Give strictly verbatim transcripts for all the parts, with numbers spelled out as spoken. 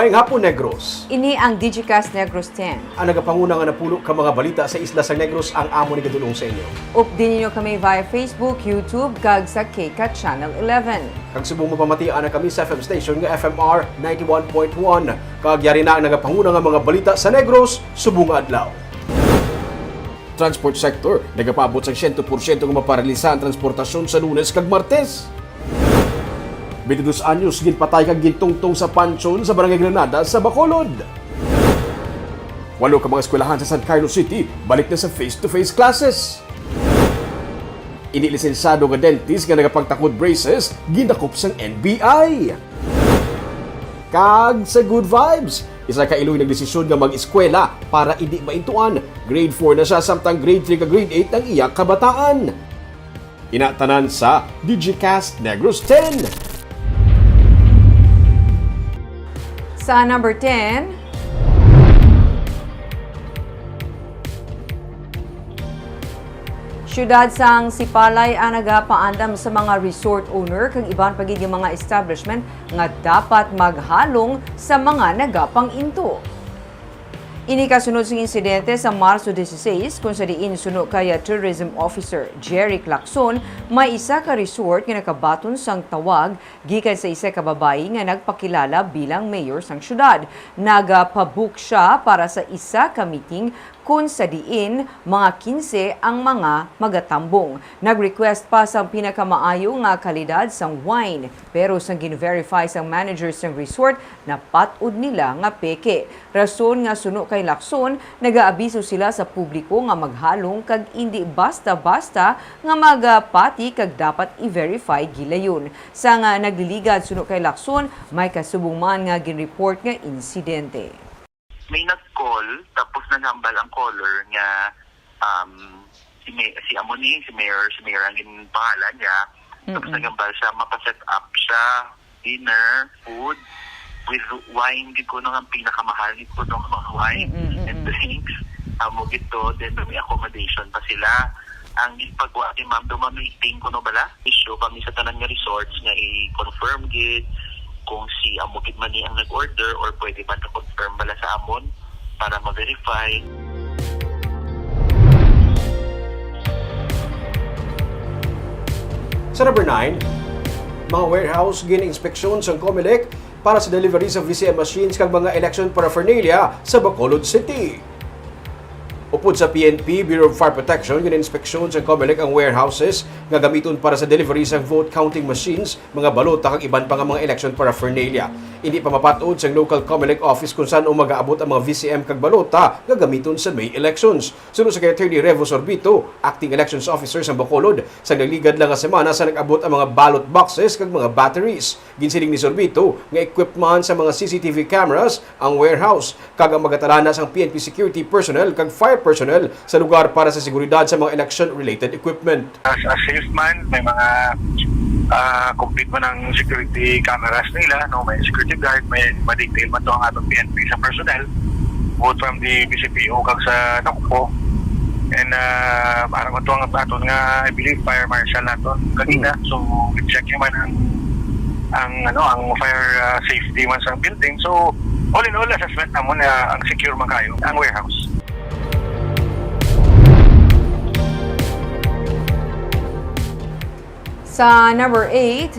Maayong hapon, Negros. Ini ang Digicast Negros ten. Ang nagapanguna nga napulo ka mga balita sa isla sang Negros ang amon igadul-ong sa inyo. Updi ninyo kami via Facebook, YouTube, kag sa K cat Channel eleven. Kag subong mapamatian na kami sa F M station nga F M R ninety-one point one. Kag yari na ang nagapanguna nga mga balita sa Negros subong nga adlaw. Transport sector, nagapaabot sang siyento porsyento nga maparalisa ang transportasyon sa Lunes kag Martes. Twenty-dos anyos ginpatay kag gintungtong sa pansyon sa Barangay Granada sa Bacolod. Walo ka mga eskwelahan sa San Carlos City balik na sa face-to-face classes. Ini lisensyado nga dentist nga nagapagtakod braces gindakop sang N B I. Kag sa Good Vibes, isa ka iloy nagdesisyon nga mag-eskwela para indi maintuan. Grade four na siya samtang grade three kag grade eight ang iya kabataan. Ina tanan sa Digicast Negros ten. Sa number ten, Siyudad sang Sipalay ang nagapaandam sa mga resort owner kag iban pa gid nga mga establishment nga dapat maghalong sa mga nagapang-into. Ini kasunod sing insidente sa Marso dieciséis, kon sa diin suno kay Tourism Officer Jeric Lacson, may isa ka resort nga nakabaton sang tawag gikan sa isa ka babayi nga nagpakilala bilang mayor sang syudad. Nagapabook sia para sa isa ka meeting kon sa diin mga kinse ang mga magatambong. Nag-request pa sang pinakamaayo nga kalidad sang wine, pero sang gin-verify sang manager sang resort, napat-od nila nga peke. Rason nga suno kay Lacson, nagaabiso sila sa publiko nga maghalong kag indi basta-basta nga magapati kag dapat i-verify gilayon. Sang nagliligad suno kay Lacson, may kasubong man nga gin-report nga insidente. May nag-call, tapos naghambal ang caller nga, um, si, May, si amo ni, si Mayor, si Mayor ang gin-, pangalan niya. Tapos Mm-mm. naghambal siya, mapa-set up siya, dinner, food, with wine, gid kuno nga ang pinakamahal, gid kuno nga mga wine Mm-mm, and mm-mm. drinks. Amo gid to, then may accommodation pa sila. Ang ginpagwa ni ma'am, daw ma-meeting kuno bala. Issue kami sa tanan nga resorts nga i-confirm gid kung si amo gid man ni ang nag-order or pwede man ka-confirm bala sa amon para ma-verify. Sa number nine, mga warehouse gin-inspeksyon sang Comelec para sa delivery sa V C M machines kag mga election paraphernalia sa Bacolod City. Upod sa P N P, Bureau of Fire Protection, gin-inspeksyon sang Comelec ang warehouses nga gamiton para sa delivery sang vote counting machines, mga balota kag iban pa nga mga election paraphernalia. Indi pa mapat-od sang local Comelec office kon san-o magaabot ang mga V C M kag balota nga gamiton sa May elections. Suno sa kay Attorney Revo Sorbito, Acting Elections Officer sang Bacolod, sa nagligad lang nga semana sa nag-abot ang mga ballot boxes kag mga batteries. Ginsiling ni Sorbito nga equipped man sa mga C C T V cameras ang warehouse, kag ang magatalana sang P N P security personnel kag fire personnel sa lugar para sa seguridad sa mga election-related equipment. As, as safe man, may mga, ah, complete man ang security cameras nila, no? May security guard, may ma-detail man to ang atong P N P sa personnel, both from the V C P O kag sa NOCPO. And, ah, para man to ang aton nga, I believe, fire marshal naton kagina. Mm. So, check man ang, ang, ano, ang fire, ah, safety man sa building. So, all in all, assessment namon, ah, ang secure man kayo ang warehouse. Sa number eight,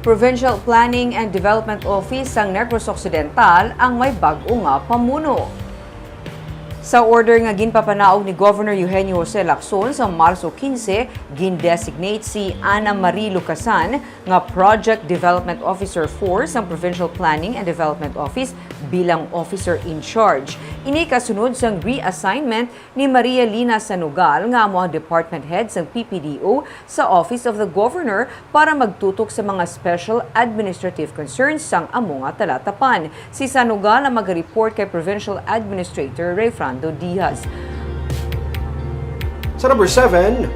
Provincial Planning and Development Office sang Negros Occidental ang may bag-o nga pamuno. Sa order nga ginpapanaog ni Governor Eugenio Jose Lacson sa Marso quince, gin-designate si Ana Marie Lucasan nga Project Development Officer four sang Provincial Planning and Development Office bilang officer in charge. Ini kasunod sang reassignment ni Maria Lina Sanugal nga amo ang department head sang P P D O sa Office of the Governor para magtutok sa mga special administrative concerns sang amo nga talatapan. Si Sanugal ang magareport kay Provincial Administrator Rayfrando Diaz. Sa number seven,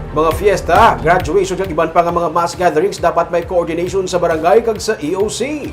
mga fiesta, graduation kag iban pa nga mga mass gatherings dapat may coordination sa barangay kag sa E O C.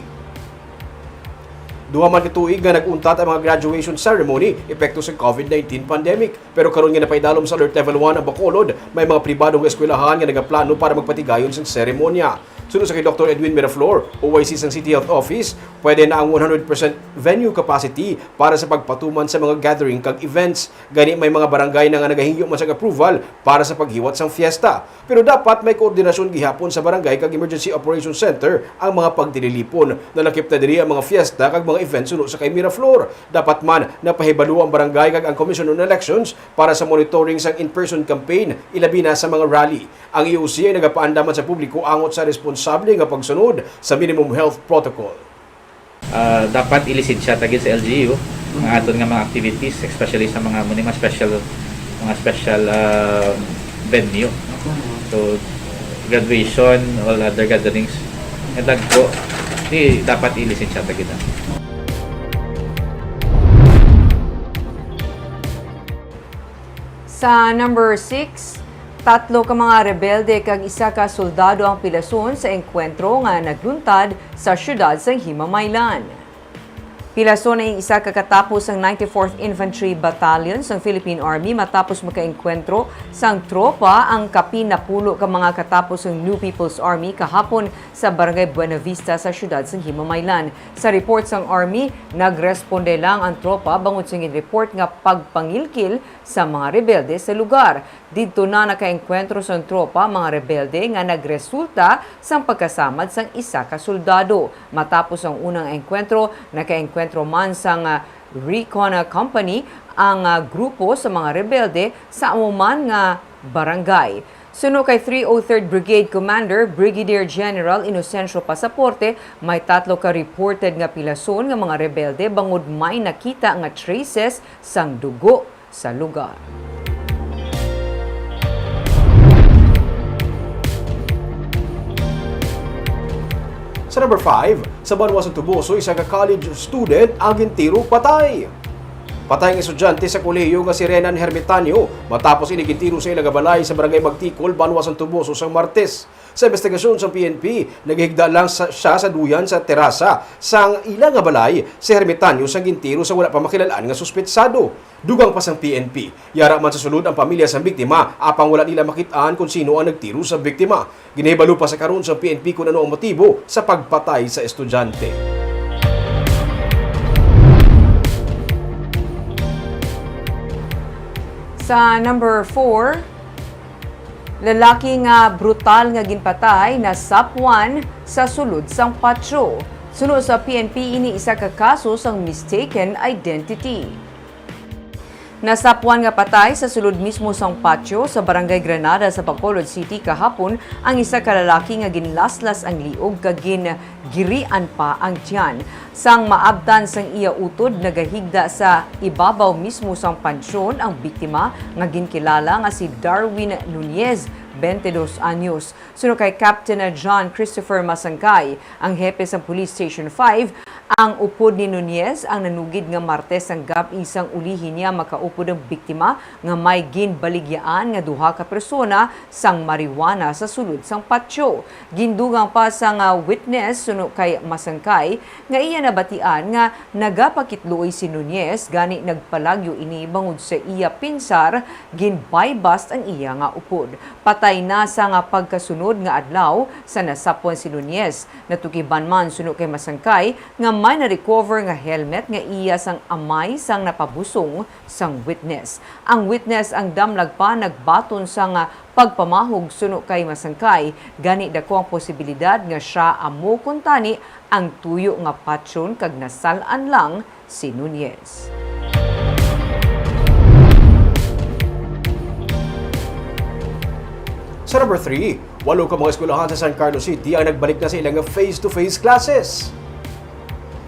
Duha man ka tuig nga nag-untat ang mga graduation ceremony epekto sa COVID nineteen pandemic. Pero karon nga napaidalom sa Alert Level one ang Bacolod, may mga pribado nga eskwelahan nga nagaplano para magpatigayon sang seremonya. Suno sa kay Doktor Edwin Miraflor, O I C sang City Health Office, pwede na ang one hundred percent venue capacity para sa pagpatuman sa mga gathering kag events. Gani may mga barangay na nga nagahingyo man sang approval para sa paghiwat sang fiesta. Pero dapat may koordinasyon gihapon sa barangay kag Emergency Operations Center ang mga pagtililipon. Nalakip na diri ang mga fiesta kag mga events suno sa kay Miraflor. Dapat man napahibalo ang barangay kag ang Commission on Elections para sa monitoring sang in-person campaign, ilabi na sa mga rally. Ang E O C ay nagapaandaman sa publiko angot sa responsable nga pagsunod sa minimum health protocol. Ah, dapat ilisensya ta gid sa L G U ang aton nga mga activities, especially sa mga, mga special, mga special ah, venue, no? So, graduation, all other gatherings nga dagko, di dapat ilisensya ta gid. Sa number six, tatlo ka mga rebelde kag isa ka soldado ang pilason sa engkwentro nga nagluntad sa siyudad sang Himamaylan. Pilason ang isa ka katapo sang ninety-fourth Infantry Battalion sang Philippine Army matapos makaengkwentro sang tropa ang kapin napulo ka mga katapo sang New People's Army kahapon sa Barangay Buenavista sa siyudad sang Himamaylan. Sa report sang Army, nagresponde lang ang tropa bangod sa ginreport nga pagpangilkil sa mga rebelde sa lugar. Didto na nakaengkwentro sang tropa ang mga rebelde nga nagresulta sang pagkasamad sang isa ka soldado. Matapos ang unang engkwentro, nakaengkwentro man sang ah, Recon ah, Company ang ah, grupo sa mga rebelde sa amo man nga barangay. Suno kay three oh third Brigade Commander Brigadier General Inocencio Pasaporte, may tatlo ka reported nga pilason nga mga rebelde bangod may nakita nga traces sang dugo sa lugar. Sa number five, sa banwa sa Toboso, isa ka college student ang gintiro patay. Patay ang estudyante sa kolehiyo nga si Renan Hermitanio matapos ini gintiro sa ila nga balay sa barangay Magtikol, banwa sa Toboso, sang Martes. Sa investigasyon sang P N P, nagahigda lang sa, siya sa duyan sa terasa sang ila nga balay si Hermitanio sang gintiro sa wala pa makilal-an nga suspetsado. Dugang pa sang P N P, yara man sa sulod ang pamilya sang biktima, apang wala nila makit-an kon sino ang nagtiro sa biktima. Ginahibalo pa sa karon sang P N P kon ano ang motibo sa pagpatay sa estudyante. Sa number four, lalaki nga brutal nga ginpatay nasapwan sa sulod sang patio. Suno sa P N P, ini isa ka kaso sang mistaken identity. Nasapwan nga patay sa sulod mismo sang patio sa Barangay Granada sa Bacolod City kahapon ang isa ka lalaki nga ginlaslas ang liog kag gin girian pa ang tiyan. Sang maabtan sang iya utod, nagahigda sa ibabaw mismo sang pansyon ang biktima nga ginkilala nga si Darwin Nunez, twenty-dos anyos. Suno kay Captain John Christopher Masangkay, ang hepe sang Police Station five, ang upod ni Nunez ang nanugid nga Martes sang gab-i sang ulihi niya makaupod ang biktima nga may ginbaligyaan nga duha ka persona sang marijuana sa sulod sang patio. Gindugang pa sang witness suno kay Masangkay nga iya nabatian nga nagapakitluoy si Nunez, gani nagpalagyo ini bangod sa iya pinsar gin-buy-bust ang iya nga upod. Patay na sang pagkasunod nga adlaw sa nasapwan si Nunez. Natukiban man suno kay Masangkay nga may na-recover nga helmet nga iya sang amay sang napabusong sang witness. Ang witness ang damlag pa nagbaton sang pagpamahog suno kay Masangkay, gani dako ang posibilidad nga sia amo kuntani ang tuyo nga patyon kag nasal-an lang si Nunez. Sa number three, walo ka mga eskwelahan sa San Carlos City ang nagbalik na sa ilang face-to-face classes.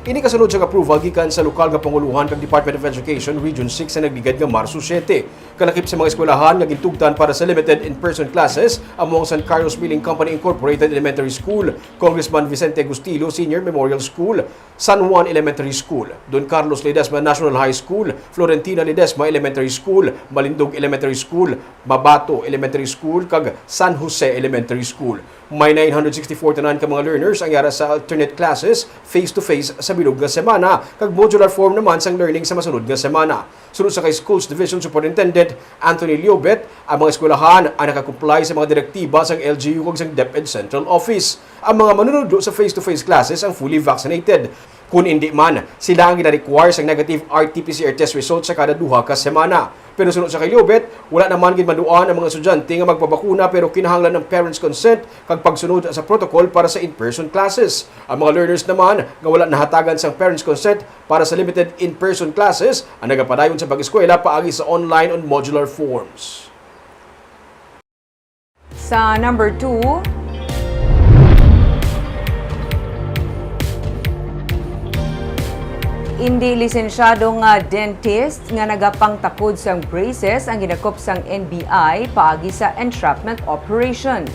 Ini kasunod sang approval gikan sa lokal nga pangulohan kag Department of Education Region six sa nagligad nga Marso siete. Kalakip sa mga eskwelahan nga gintugtan para sa limited in-person classes amo ang San Carlos Milling Company Incorporated Elementary School, Congressman Vicente Gustilo Senior Memorial School, San Juan Elementary School, Don Carlos Ledesma National High School, Florentina Ledesma Elementary School, Malindog Elementary School, Mabato Elementary School, kag San Jose Elementary School. May nine hundred sixty-four tanan ka mga learners ang yara sa alternate classes face-to-face sa bilog nga semana, kag modular form naman sang learning sa masunod nga semana. Sunod sa kay Schools Division Superintendent Anthony Liobet, ang mga eskwelahan ang nakakomply sa mga direktiba sang L G U kag sang DepEd Central Office. Ang mga manunudlo sa face-to-face classes ang fully vaccinated. Kun indi man, sila ang gina-require sang negative R T P C R test result sa kada duha ka semana. Pero suno sa kay Liobet, wala naman gid maduan ang mga estudyante nga magpabakuna, pero kinahanglan ang parents' consent kag pagsunod sa protocol para sa in-person classes. Ang mga learners naman nga wala nahatagan sang parents' consent para sa limited in-person classes ang nagapadayon sa pag-eskwela paagi sa online on modular forms. Sa number two, indi lisensyado nga dentist nga nagapangtakod sang braces ang ginakop sang N B I paagi sa entrapment operation.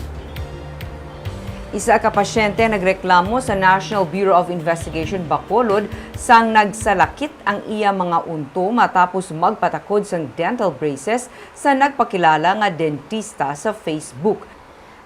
Isa ka pasyente nagreklamo sa National Bureau of Investigation Bacolod sang nagsalakit ang iya mga unto matapos magpatakod sang dental braces sa nagpakilala nga dentista sa Facebook.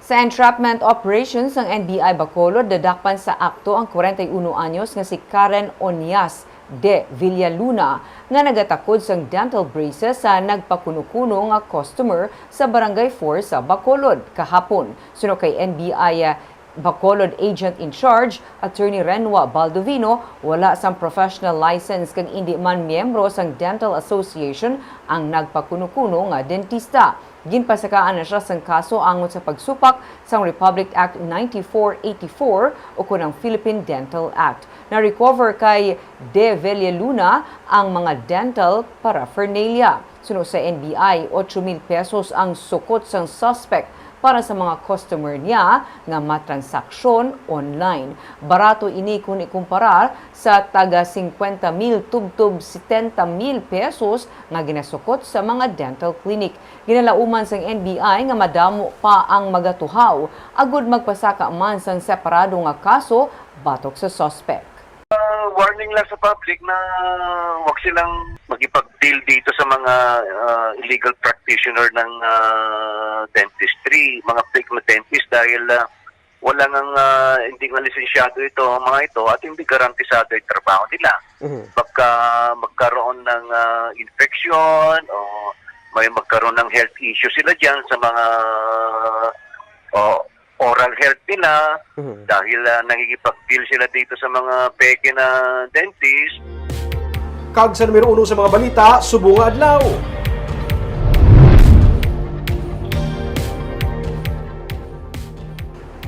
Sa entrapment operation sang N B I Bacolod, nadakpan sa akto ang kwarenta y uno anyos nga si Karen Onyas de Villaluna nga nagatakod sang dental braces sa nagpakuno-kuno nga customer sa Barangay four sa Bacolod kahapon. Suno kay N B I Bacolod Agent in Charge, Attorney Renwa Baldovino, wala sang professional license kag indi man miyembro sang Dental Association ang nagpakuno-kuno nga dentista. Ginpasakaan na siya sang kaso angot sa pagsupak sang Republic Act ninety-four eighty-four ukon ang Philippine Dental Act. Na-recover kay De Vella Luna ang mga dental paraphernalia. Suno sa N B I, ocho mil pesos ang sukot sang suspect para sa mga customer niya nga matransaksyon online. Barato ini kun ikumparar sa taga singkwenta mil tubtob setenta mil pesos nga ginasukot sa mga dental clinic. Ginalauman sang N B I nga madamo pa ang magatuhaw agud magpasaka man sang separado nga kaso batok sa suspect. Ah, warning lang sa public na wag silang makipag-deal dito sa mga, ah, illegal practitioner ng, ah, dentistry, mga fake na dentist dahil, ah, wala ngang, ah, hindi nga lisensyado ito, ang mga ito, at hindi garantisado yung trabaho nila. Mhm. Pagka magkaroon ng, ah, infection o may magkaroon ng health issue sila diyan sa mga, o, oral health nila, Mhm. dahil, ah, nangigipag-deal sila dito sa mga peke na dentist. Kag sa numero uno sa mga balita, subong nga adlaw.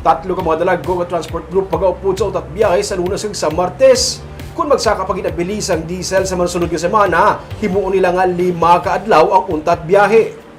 Tatlo ka mga dalagko nga transport group pagaupod sa untat biyahe sa Lunes kag sa Martes. Kon magsaka pa gid ang bilis sang diesel sa mga sunod nga semana, himuon nila nga lima ka adlaw ang untat biyahe.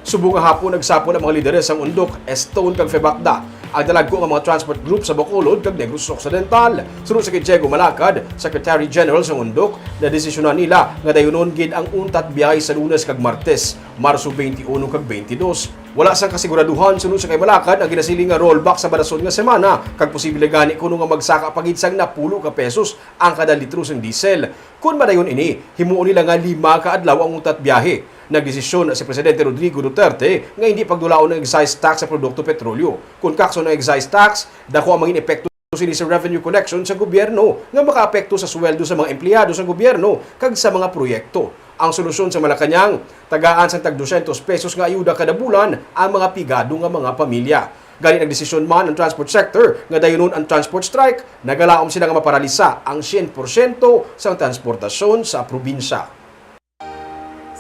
Subong nga hapon, nagsapol ang mga lideres sang Undok, Estone kag Febacda, ang dalagko nga mga transport group sa Bacolod kag Negros Occidental. Suno sa kay Diego Malacad, Secretary General sang Undok, nadesisyonan nila nga dayunon gid ang untat biyahe sa Lunes kag Martes, Marso twenty-one kag twenty-two. Wala sang kasiguraduhan suno sa kay Malacad ang ginasiling nga rollback sa barason nga semana, kag posible gani kuno nga magsaka pa gid sang napulo ka pesos ang kada litro sang diesel. Kon madayon ini, himuon nila nga lima ka adlaw ang untat biyahe. Nagdesisyon si Presidente Rodrigo Duterte nga hindi pagdulaon ang excise tax sa produkto petrolyo. Kon kakson ang excise tax, dako ang mangin epekto sini sa revenue collection sa gobyerno, nga makaapekto sa sweldo sa mga empleyado sa gobyerno kag sa mga proyekto. Ang solusyon sa Malacañang, tagaan sang tag dosyentos pesos nga ayuda kada bulan ang mga pigado nga mga pamilya. Gani, nagdesisyon man ang transport sector nga dayunon ang transport strike, nagalaom sila nga maparalisa ang syen porsyento sang transportasyon sa probinsya.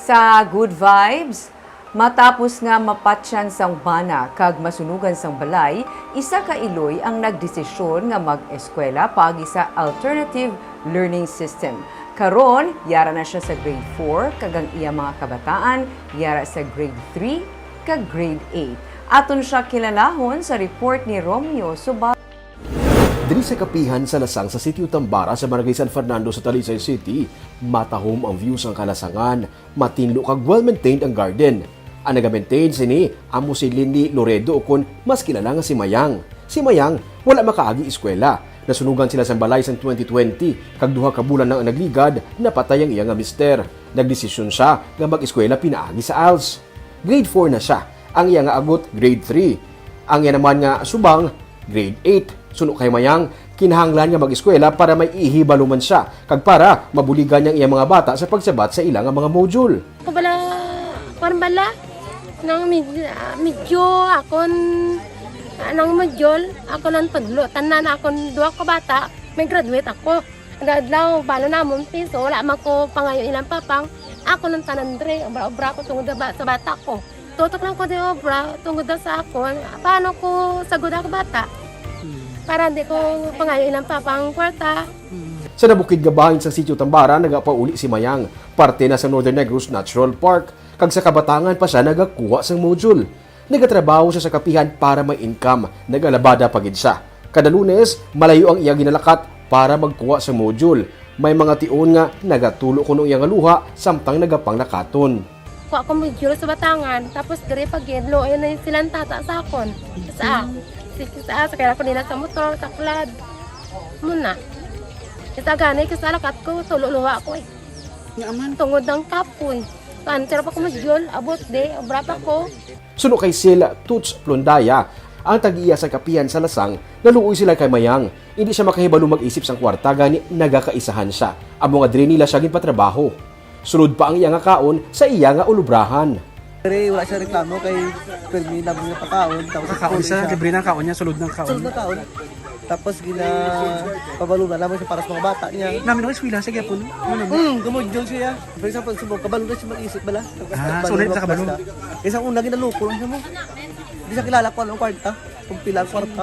Sa Good Vibes, matapos nga mapatyan sang bana kag masunugan sang balay, isa ka iloy ang nagdesisyon nga mag-eskwela paagi sa alternative learning system. Karon, yara na siya sa grade four, kag ang iya mga kabataan yara sa grade three kag grade eight. Aton siya kilalahon sa report ni Romeo Subal. Diri sa kapihan sa Lasang sa Sitio Tambara sa Barangay San Fernando sa Talisay City, matahom ang view sang kalasangan, matinlo kag well-maintained ang garden. Ang naga-maintain sini amo si Lindy Loredo, ukon mas kilala nga si Mayang. Si Mayang wala makaagi eskwela. Nasunugan sila sang balay sang twenty twenty, kag duha ka bulan lang ang nagligad, napatay ang iya nga mister. Nagdesisyon siya nga mag-eskwela pinaagi sa ALS. Grade four na siya. Ang iya nga agot, grade three. Ang iya naman nga subang, grade eight. Suno kay Mayang, kinahanglan nga mag-eskwela para may ihibalo man sia kag para mabuligan niya ang iyang mga bata sa pagsabat sa ila nga mga module. Ako bala, kuwan bala, nang med-, ah, medyo akon, ah, nang module, ako lang tudlo, tanan akon duha ko bata, may graduate ako. Adlaw, balo namon piso, wala man ko pangayo ilang papang, ako lang tanan dre, obra-obra ko tungod sa ba-, sa bata ko. Tutok lang ko di obra, tungod sa akon, paano ko sagod ako bata? Para di ko pangayo ilang papang kwarta. Sa nabukid nga bahin sa Sitio Tambara, nagapauli si Mayang, parte na sa Northern Negros Natural Park, kag sa kabatangan pa siya nagakuha sang module. Nagatrabaho siya sa kapihan para may income, nagalabada pa gid siya. Kada Lunes, malayo ang iya ginalakat para magkuha sa module. May mga tion nga nagatulo kuno iya nga luha samtang nagapanglakaton. Kuha ko module sa Batangan, tapos diri pa gid, luoy na silang tata sa akon. Sa, sa, sa, sa kaya ko nila sa motor, taklad. Muna. Isa gani, kasi lakat ko, tulo luha ko eh. Nga man. Tungod ng kapoy. Kanser pa ko module, abot di, obra pa ko. Suno kay Sil Toots Plondaya, ang tag-iya sa kapihan sa Lasang, naluoy sila kay Mayang. Hindi siya makahibalo mag-isip sang kwarta, gani nagakaisahan siya. Amo nga diri nila siya ginpatrabaho. Sulod pa ang iya nga kaon sa iya nga ulubrahan. Pero wala siya reklamo kay permi lang niya pakaon. Tapos Nakaon siya, siya. Libre na kaon niya, sulod ng kaon. Sulod na kaon. Tapos gina pabalo na lamang siya para sa mga bata niya. Namin ako eskwela sa gyapon. Ano mo? Hmm, gumudyo siya. For example, subong, kabalo na siya mag-isip bala. Ah, so, ulit sa kabalo. Kaysa una, ginaluko lang siya mo. Di siya kilala kung anong kwarta, kung pila ang kwarta.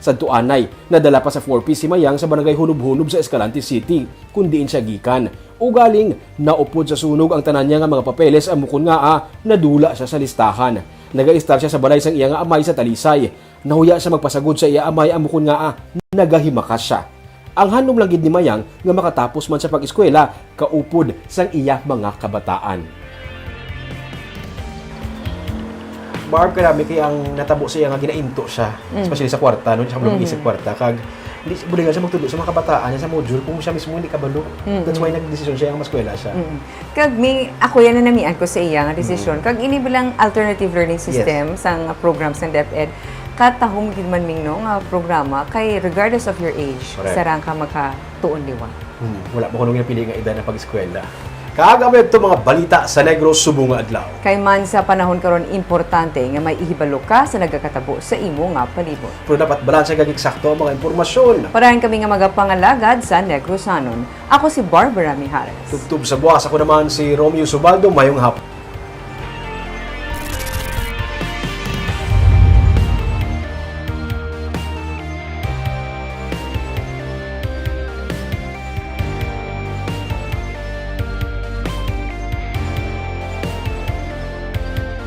Sadto anay, nadala pa sa four P si Mayang sa barangay Hunob-Hunob sa Escalante City, kung diin siya gikan. Ugaling, naupod sa sunog ang tanan niya nga mga papeles, amo kon ngaa nadula siya sa listahan. Nagaistar siya sa balay sang iya nga amay sa Talisay. Nahuya siya magpasagod sa iya amay, amo kon ngaa nagahimakas siya. Ang handom lang gid ni Mayang nga makatapos man sa pag-eskwela kaupod sang iya mga kabataan. Barb, karami kay ang natabo sa iya nga ginainto siya, Mm. especially sa kwarta, no? Siya Mhm. mag-isip kwarta, kag di, buligan siya magtudlo sa mga kabataan niya sa module kung siya mismo hindi kabalo. Mm. That's why nagdesisyon siya nga maskwela siya. Mm. Kag may, ako yan na namian ko sa iya nga desisyon. Mm. Kag ini bilang alternative learning Yes. system sang program sang DepEd, katahom gid man ming, no, nga programa kay regardless of your age, Correct. sarang ka makatuon liwat. Hmm, wala pa kuno nga pili nga edad ang pag-eskwela. Kag amo ito mga balita sa Negros subong nga adlaw. Kay man sa panahon karon, importante nga may ihibalo ka sa nagakatabo sa imo nga palibot. Pero dapat balanse kag eksakto ang mga impormasyon. Parahan kami nga magapangalagad sa Negrosanon. Ako si Barbara Mijares. Tubtob sa buwas, ako naman si Romeo Subaldo. Mayong hapon.